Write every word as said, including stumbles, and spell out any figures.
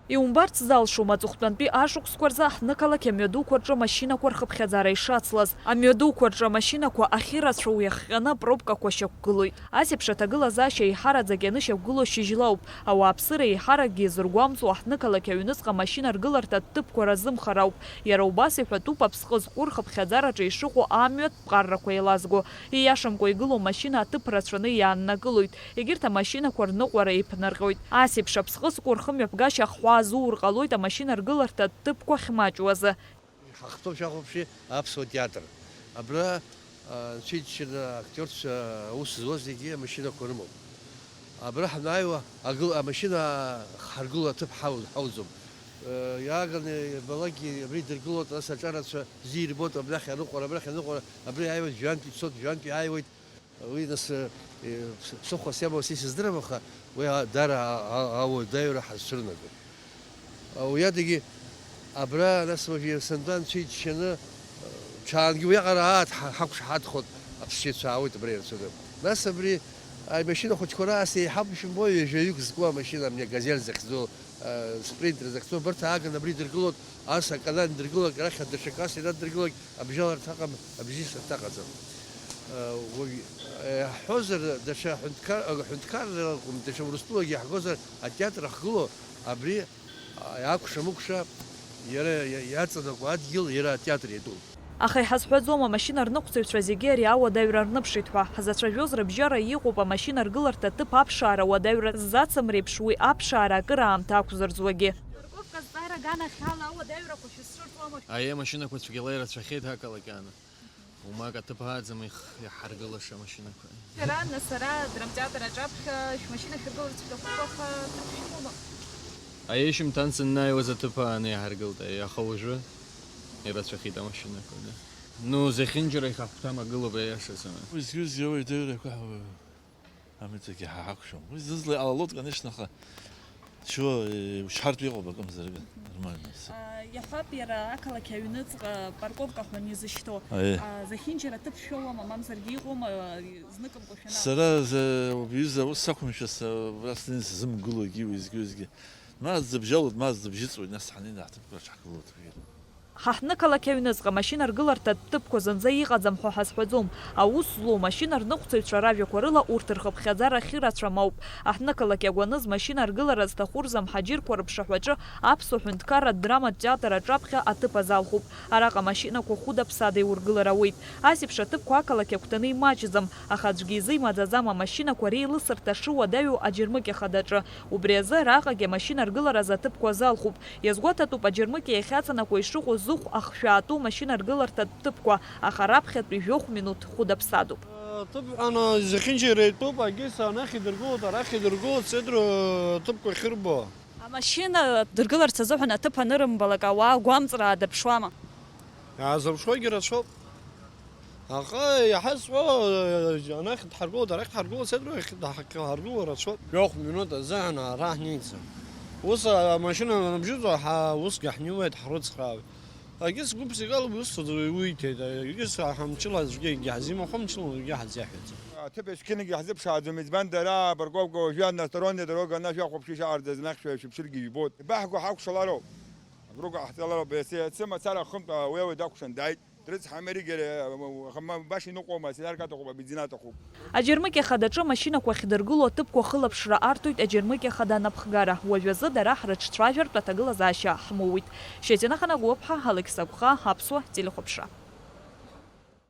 Иумбарц залшом аҵыхәтәантәи ашықәсқәа рзы ҳнықалақь амҩадуқәа рҿы амашьынақәа рхыԥхьаӡара ишацлаз. Амҩадуқәа рҿы амашьынақәа ахьырацәоу иахҟьаны апробкақәа шьақәгылоит. Ас еиԥш аҭагылазаашьа еиҳараӡак ианышьақәгыло шьыжьла ауп. Ауааԥсыра еиҳаракгьы изыргәамҵуа ҳнықалақь аҩныҵҟа амашьына ргыларҭа ҭыԥқәа разымхар ауп. Иара убас иҳәатәуп Аԥсҟы зқәу рхыԥхьаӡараҿы ишыҟоу амҩатә ԥҟаррақәа еилазго. Ииашамкәа игылоу амашьына аҭыԥ рацәаны иааннакылоит. Егьырҭ амашьынақәа рныҟәара еиԥнарҟьоит. Ас еиԥш Аԥсҟы зқәу рхымҩаԥгашьа ахәаа зуур ҟалоит амашьына ргыларҭа ҭыԥқәа ахьмаҷу азы. Ҳахҭоуп шәахәаԥши аԥсуа театр. Абра, а, анцәа иџьшьаны актиорцәа аус зуаз зегьы амашьынақәа рымоуп. Абра ҳанааиуа агыл-, амашьына ҳаргыло аҭыԥ ҳау-, ҳауӡом. Э, иааганы иабалакгьы абри дыргылоит, нас аҿарацәа бзиа ирбоит, абрахь аныҟәара, абрахь аныҟәара, абри иааиуеит, жәантәи ицоит, жәантәи иааиуеит. Уи нас, э, ԥс-, ԥсыхәас иамоу са исыздырам, аха уи а-, даара а-, а-, ауадаҩра ҳазцәырнагоит. А, уи адагьы абра нас уажә сынтәа анцәа иџьшьаны, э, ҽаангьы уиаҟара ааҭ-, ҳа-, ҳақәшаҳаҭхоит, аԥсшьаҩцәа аауеит абра ирацәаны. Нас абри амашьына хәыҷқәа раасҭа еиҳауп, ишәымбои, ҩажәаҩык зку амашьына, амни агазель захьӡу, э, спринтер захьӡу, абарҭ ааганы абри идыргылоит, ас аканан идыргылоит, арахь даҽакы ас инадыргылоит, абжьаларҭа аҟам, абжьысырҭа аҟаӡам. Э, уажә, э, иаҳҳәозар, даҽа ҳәынҭқар-, э, ҳәынҭқарра акәым, даҽа Урыстәылагьы иаҳгозар, атеатр ахьгылоу абри, а, иакәша-мыкәша, иара иа-, иаҵанакуа адгьыл, иара атеатр иатәуп. Аха иҳазҳәаӡом, амашьына рныҟәцаҩцәа зегьы ари ауадаҩра рныԥшит ҳәа. Ҳзацәажәоз рыбжьара иҟоуп амашьына ргыларҭа ҭыԥ аԥшаара уадаҩра ззацым реиԥш уи аԥшаара акыраамҭа ақәзырӡуагьы. Парковка азҵаара аганахьала ауадаҩрақәа шәызцәырҵуама? Аиеи, амашьынақәа цәгьала ирацәахеит ақалақь ааны. Умак аҭыԥ ааӡам их-, иаҳаргылаша амашьынақәа. Шәара, нас, ара драмтеатр аҿаԥхьа шәмашьына шәыргыларц шәҭахуп, аха ҭыԥ шәымоума? Аиеи, шьымҭан сыннааиуаз аҭыԥ ааны иаҳаргылт, аиеи, аха уажәы ирацәахеит амашьынақәа, да. Ну, зехьынџьара ихахәҭам агылоуп, аиашазы. Уи зҩызгьы ауадаҩрақәа ҳауаҩы. Амитагьы ҳа ҳақәшәом. Уи зызла иҟалалоит, конечно, аха чего, э, ушьҳартә иҟоуп акымзаракы. Нормально, всё. А, иаҳҳәап, иара ақалақь аҩныҵҟа парковка ҳәа изышьҭоу. Аиеи. А, зехьынџьара аҭыԥ шәоуама, мамзаргьы иҟоума, а, зныкымкәа шәанаа? Сара за-, убри изы аус сақәымшәо са-, убра снеины сзымгылогьы уеизгьы-уеизгьы. Маӡ зыбжьалоит, маӡ зыбжьыҵуеит, нас ҳанеины ҳҭыԥқәа рҿы ҳгылоит уажәы. Ҳа ҳнықалақь аҩныҵҟа амашьына ргыларҭатә ҭыԥқәа зынӡа иҟаӡам ҳәа ҳазҳәаӡом. Аус злоу машьына рныҟәцаҩцәа ражәақәа рыла урҭ рхыԥхьаӡара ахьырацәам ауп. Аҳнықалақь агәаныз машьына ргылара зҭаху рзы амҳаџьырқәа рыԥшаҳәаҿы аԥсуа ҳәынҭқарратә драматә театр аҿаԥхьа аҭыԥ азалхуп. Араҟа амашьынақәа хәыда-ԥсада иургылар ауеит. Ас еиԥш аҭыԥқәа ақалақь агәҭаны имаҷӡам, аха аӡәгьы изы имаӡаӡам амашьынақәа реилысырҭа шыуадаҩу аџьармыкьа хадаҿы. Убри азы араҟагьы амашьына ргыларазы аҭыԥқәа азалхуп. Иазгәаҭатәуп аџьармыкьа иахьаҵанакуа ишыҟоу зыхә ахшәаатәу машьына ргыларҭатә ҭыԥқәа, аха раԥхьатәи жәохә минуҭ хәыда-ԥсадоуп. Ҭыԥ ҳәаны зехьынџьара итәуп, агьыс анахь идыргылоит, арахь идыргылоит, сеидру ҭыԥқәа ахьырбо. Амашьына дыргыларц азыҳәан аҭыԥ анырымбалак, ауаа гәамҵра аадырԥшуама? Иаазырԥшуагьы рацәоуп. Аха иаҳа зҳәо, анахь дҳаргылоит, арахь дҳаргылоит, сеидру ахь дҳаргыло рацәоуп. Жәохә минуҭ азыҳәан ара ҳнеиӡом. Ус амашьына аныбжьыҵуа, ҳа усгьы ҳнеиуеит, ҳрыцхраауеит. Агьыс гәыԥ зегала ус уиҭеит, агьыс ҳамчыла аӡәгьы егьаҳзимахәамчылан, аӡәгьы ҳазиаҳәаӡом. Аҭыԥ есқьынгьы ҳзыԥшааӡом, избан дара апарковка уажәы односторонняя дорога, ана шәахәаԥши шаҟа дызнахьшәа шәыԥшыргьы ижәбоит. Ибаҳго ҳакәшалароуп, агроуга ҟаҳҵалароуп, иацы, иацы мацара хынтә ауеи дакәшан дааит. Дрыцҳами, аригьы, аха ма баша иныҟәома, сигарка аҭахуп, абензин аҭахуп. Аџьармыкьа хадаҿы амашьынақәа ахьдыргыло аҭыԥқәа хылаԥшра арҭоит аџьармыкьа хада анапхгара. Уажәазы дара ҳрыҿцәажәартә аҭагылазаашьа ҳмоуит. Шьазина Ханагәыԥҳа, Алықьса Гәха, Аԥсуа телехәаԥшра.